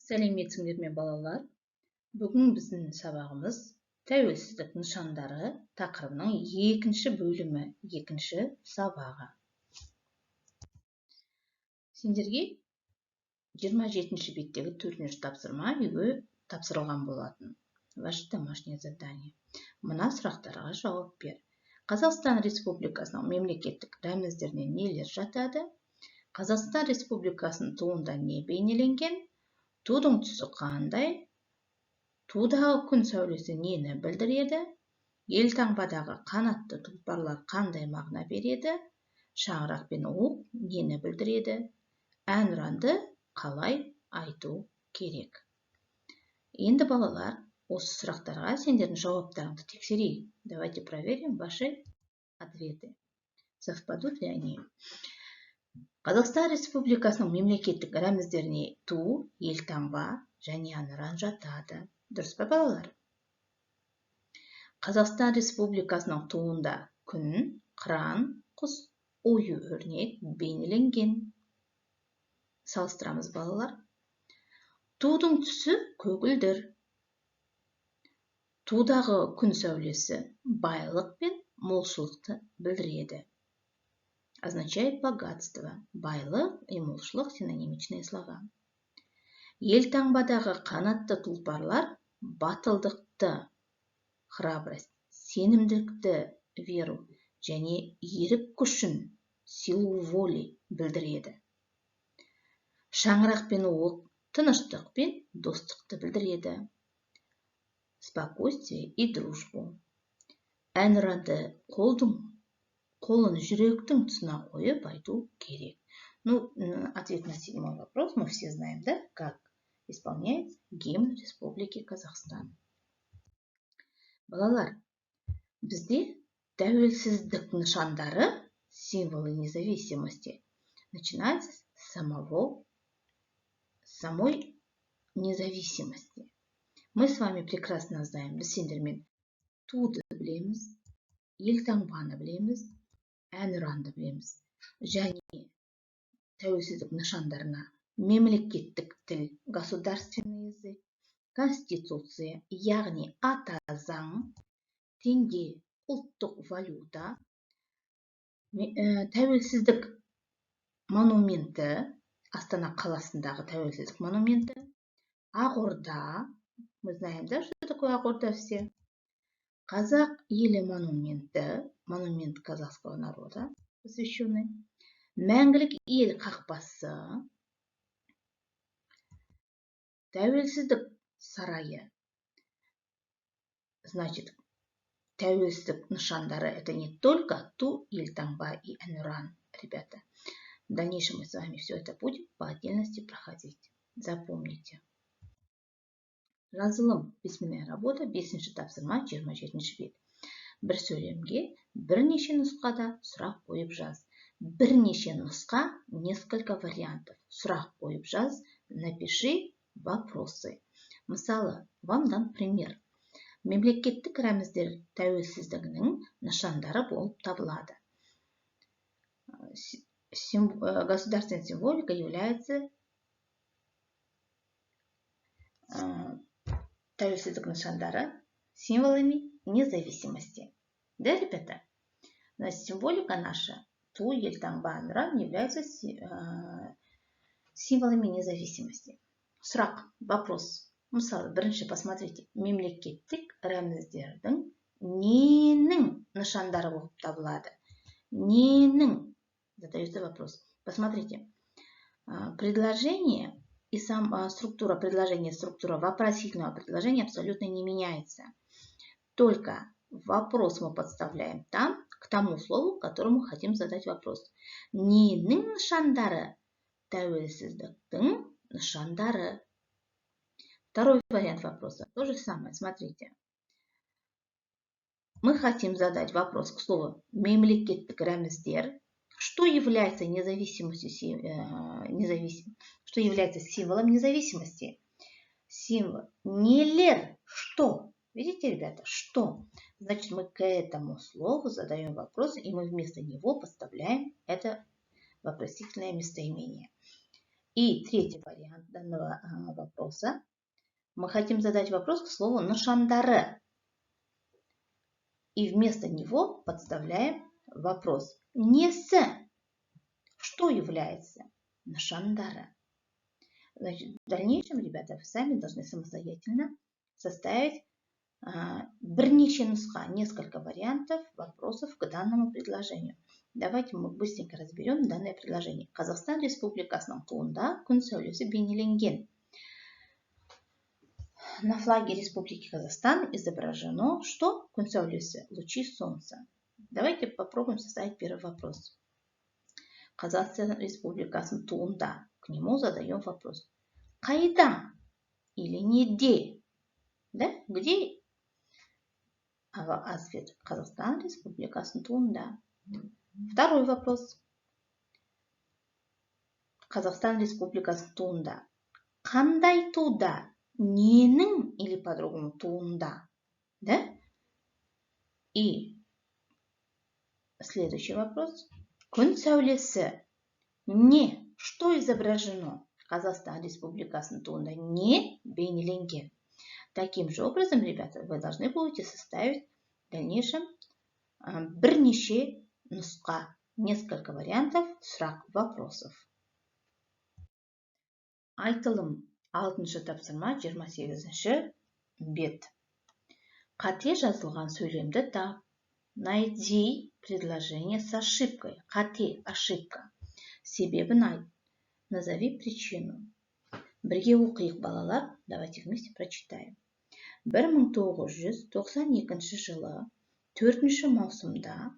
Сәлеметсіңдер ме, балалар! Бүгін біздің сабағымыз «Тәуелсіздік нышандары» тақырыбының екінші бөлімі, екінші сабағы. Сендерге 27 беттегі төртінші тапсырма үйге тапсырылған болатын. Ваше домашнее задание. Мына сұрақтарға жауап бер. Қазақстан Республикасының мемлекеттік рәміздеріне нелер жатады? Қазақстан Республикасының туында не бейнеленген? Тудың түсі қандай? Тудағы күн сәулесі нені білдіреді? Елтаңбадағы қанатты тұлпарлар қандай мағына береді? Шаңырақ пен уық нені білдіреді? Әнұранды қалай айту керек? Енді, балалар, осы сұрақтарға сендердің жауаптарыңды тексерейік. Давайте проверим ваши ответы, совпадут ли они. Қазақстан Республикасының мемлекеттік рәміздеріне ту, елтаңба және әнұран жатады. Дұрыс па, балалар? Қазақстан Республикасының туында күн, қыран, құс, ою өрнек бейнеленген. Салыстырамыз, балалар. Тудың түсі көгілдір. Тудағы күн сәулесі байлық пен молшылықты білдіреді, означает богатство. Байлық и молшылық — синонимичные слова. Елтаңбадағы қанатты тұлпарлар батылдықты, храбрость, сенімділікті, веру, және ерік күшін, силу воли, білдіреді. Шаңырақ пен уық тыныштық пен достықты білдіреді, спокойствие и дружбу. Әнұранды қолын жүректің тұсына қойып айту керек. Ну, ответ на седьмой вопрос мы все знаем, да, как исполняется гимн Республики Казахстан. Балалар, бізде тәуелсіздік нышандары, символы независимости, начинается с самой независимости. Мы с вами прекрасно знаем, біз сендермен туды білеміз, елтаңбаны білеміз, әнұранды білеміз және тәуелсіздік нышандарына мемлекеттік тіл, государственный язык, конституция, яғни ата заң, теңге, ұлттық валюта, тәуелсіздік монументі, Астана қаласындағы тәуелсіздік монументі, Ақорда, мы знаем, да, что такое Ақорда все, Қазақ елі монументі, монумент казахского народа посвященный, Мәңгілік ел қақпасы, Тәуелсіздік сарайы. Значит, тәуелсіздік нышандары — это не только ту, елтаңба и әнұран, ребята. В дальнейшем мы с вами все это будем по отдельности проходить. Запомните. Жазылым, письменная работа, бесінші тапсырма, 27 бет. Бір сөйлемге бірнеше нұсқада сұрақ қойып жаз. Бірнеше нұсқа — несколько вариантов. Сұрақ қойып жаз, напиши вопросы. Мысалы, вам дам пример. Мемлекеттік рәміздер тәуелсіздігінің нышандары болып табылады. Государственная символика является тәуелсіздік нышандары, символами независимости. Да, ребята? Значит, символика наша, ту, елтаңба, әнұран, являются символами независимости. Сұрақ, вопрос. Мысалы, бірінші, посмотрите, мемлекеттік рәміздердің ненің нышандары болып табылады? Ненің? Задается вопрос. Посмотрите, предложение и сам структура предложения, структура вопросительного предложения абсолютно не меняется. Только вопрос мы подставляем там, к тому слову, которому хотим задать вопрос. Ненің нышандары? Тәуелсіздіктің нышандары. Второй вариант вопроса. То же самое, смотрите. Мы хотим задать вопрос к слову «мемлекеттік рәміздер». Что является независимостью, что является символом независимости? Символ. Нелер. Что? Видите, ребята, что? Значит, мы к этому слову задаем вопрос, и мы вместо него подставляем это вопросительное местоимение. И третий вариант данного вопроса. Мы хотим задать вопрос к слову «нышандары». И вместо него подставляем вопрос «несі». Что является нышандары? Значит, в дальнейшем, ребята, вы сами должны самостоятельно составить бірнеше нұсқа, несколько вариантов вопросов к данному предложению. Давайте мы быстренько разберем данное предложение. Қазақстан Республикасының туында күн сәулесі бейнеленген. На флаге Республики Казахстан изображено что? Күн сәулесі, лучи солнца. Давайте попробуем составить первый вопрос. Қазақстан Республикасының туында. К нему задаем вопрос. Қайда или неде? Да? Где? Ответ. Қазақстан Республикасының туында. Второй вопрос. Қазақстан Республикасының туында. Қандай туда? Ненің или по-другому туында? Да? И следующий вопрос. Күн сәулесі. Не? Что изображено? Қазақстан Республикасының туында не бейнеленген? Таким же образом, ребята, вы должны будете составить в дальнейшем бірнеше нұсқа, несколько вариантов сұрақ вопросов. Айтылым, алтыншы тапсырма, 28-ші бет. Қате жазылған сөйлемді тап. Найди предложение с ошибкой. Қате, ошибка. Себебін айт. Назови причину. Бірге оқиық, балалар. Давайте вместе прочитаем. 1992 жылы 4 маусымда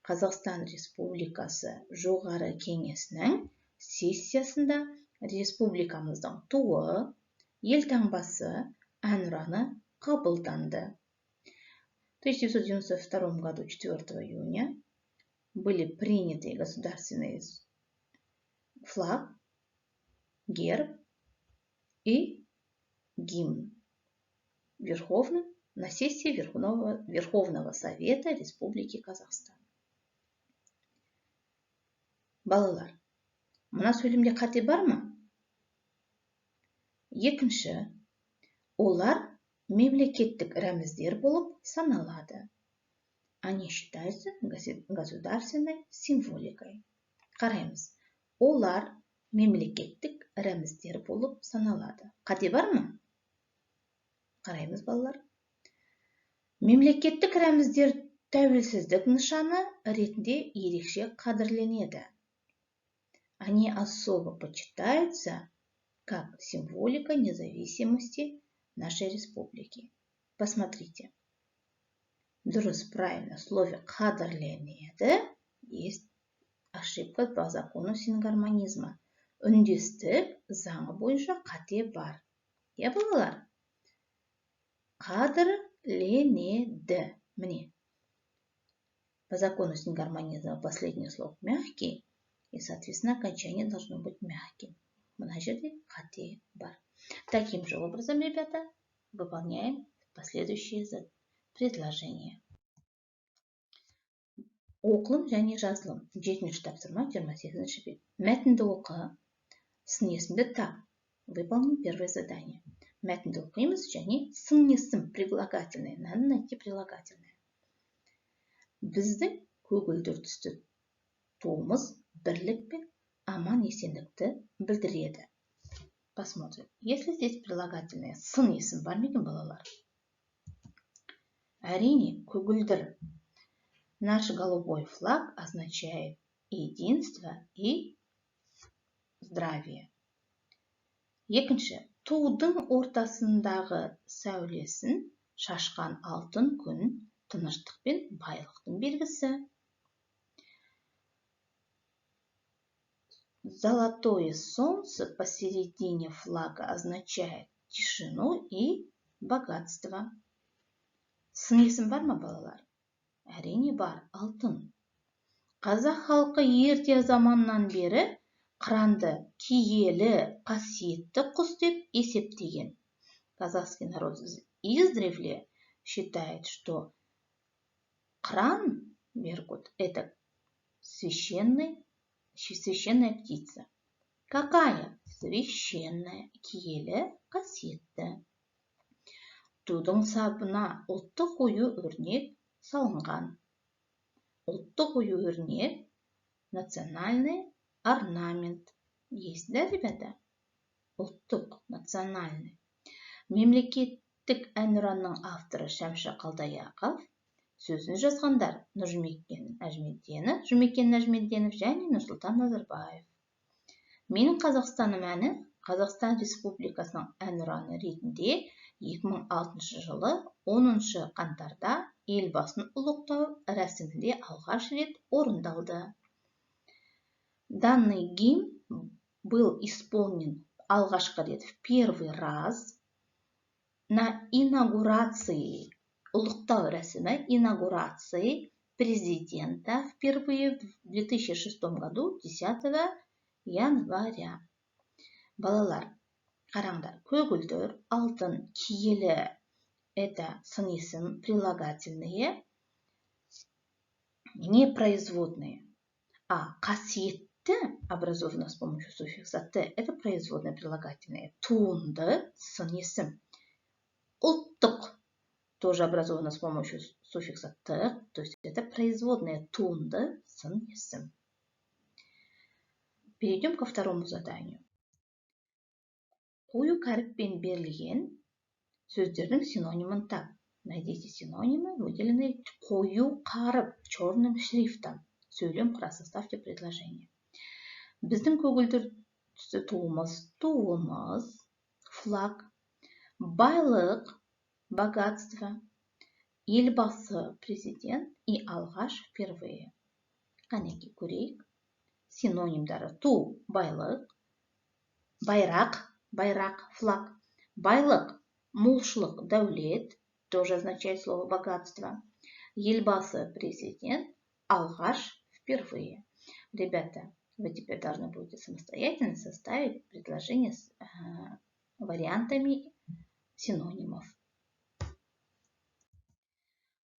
Қазақстан Республикасы Жоғары Кеңесінің сессиясында республикамыздың туы, елтаңбасы, әнұраны қабылданды. В 1992 году 4 июня были приняты государственный флаг, герб и гимн Верховным на сессии Верховного Совета Республики Казахстан. Балалар, мына сөйлемде қате бар ма? Екінші, олар мемлекеттік рәміздер болып саналады. Они считаются государственной символикой. Қараймыз. Олар мемлекеттік рәміздер болып саналады. Қате бар ма? Қараймыз, балалар. Мемлекеттік рәміздер тәуелсіздік нышаны ретінде ерекше қадірленеді. Они особо почитаются как символика независимости нашей республики. Посмотрите. Дұрыс, правильно, в слове «қадірленеді» есть ошибка по закону сингармонизма. Үндестік заңы бойынша қате бар. Иә, балалар? Қадірленеді. Міне. По закону сингармонизма последний слог мягкий, и, соответственно, окончание должно быть мягким. Мына жерде қате бар. Таким же образом, ребята, выполняем последующие предложения. Оқылым және жазылым. Жетінші тапсырма, 28-ші бет. Мәтінді оқы, сын есімді тап. Выполним первое задание. Мәтінді оқимыз және сын есім, прилагательное. Надо найти прилагательное. Біздің көгілдір түсті туымыз бірлік пен аман есендікті білдіреді. Посмотрим. Если здесь прилагательное, сын есім бар ма екен, балалар? Әрине, көгілдір. Наш голубой флаг означает единство и здравие. Екінші, тудың ортасындағы сәулесін шашқан алтын күн тыныштық пен байлықтың белгісі. Золотое солнце посередине флага означает тишину и богатство. Сын есім бар ма, балалар? Әрине бар, алтын. Қазақ халқы ерте заманнан бері қыранды киелі, қасиетті құс деп есептеген. Казахский народ издревле считает, что қыран, беркут, это священная птица. Какая? Священная, киелі, қасиетті. Тудың сабына ұлттық ою өрнек салынған. Ұлттық ою өрнек — национальный орнамент. Есть, да, ребята? Ұлттық — национальный. Мемлекеттік әнұранның авторы Шәмші Қалдаяқов, сөзін жазғандар Нұржүмекен Нәжімеденов, Жұмекен Нәжімеденов және Нұрсұлтан Назарбаев. «Менің Қазақстаным» әні Қазақстан Республикасының әнұраны ретінде 2006 жылы 10 қаңтарда Елбасын ұлықтау рәсімінде алғаш рет орындалды. Данный гимн был исполнен алғашқы рет, в первый раз, на инаугурации, ұлықтау рәсімі, инаугурации президента впервые в 2006 году 10 января. Балалар, қараңдар: көгілдір, алтын, киелі — это сын есім, прилагательные, непроизводные, а қасиетті образовано с помощью суффикса «т», это производное прилагательное, туынды — сын есім, ұлттық тоже образовано с помощью суффикса «т», то есть это производное, туынды — сын есім. Перейдем ко второму заданию. Қою қаріппен берілген сөздердің синонимін тап. Найдите синонимы, выделенные қою қаріп, черным шрифтом. Сөйлем құра, составьте предложение. Біздің көгілдір түсті туымыз, туымыз — флаг, байлық — богатство, Елбасы — президент и алғаш — впервые. Қанеки, көрейік синонимдары: ту — байлық, байрақ, байрақ — флаг, байлық — молшылық, дәулет, тоже означает слово богатство, Елбасы — президент, алғаш — впервые. Ребята, вы теперь должны будете самостоятельно составить предложение с вариантами синонимов.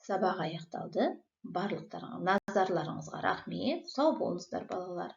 Сабақ аяқталды. Барлықтарыңа назарларыңызға рахмет. Сау болыңыздар, балалар.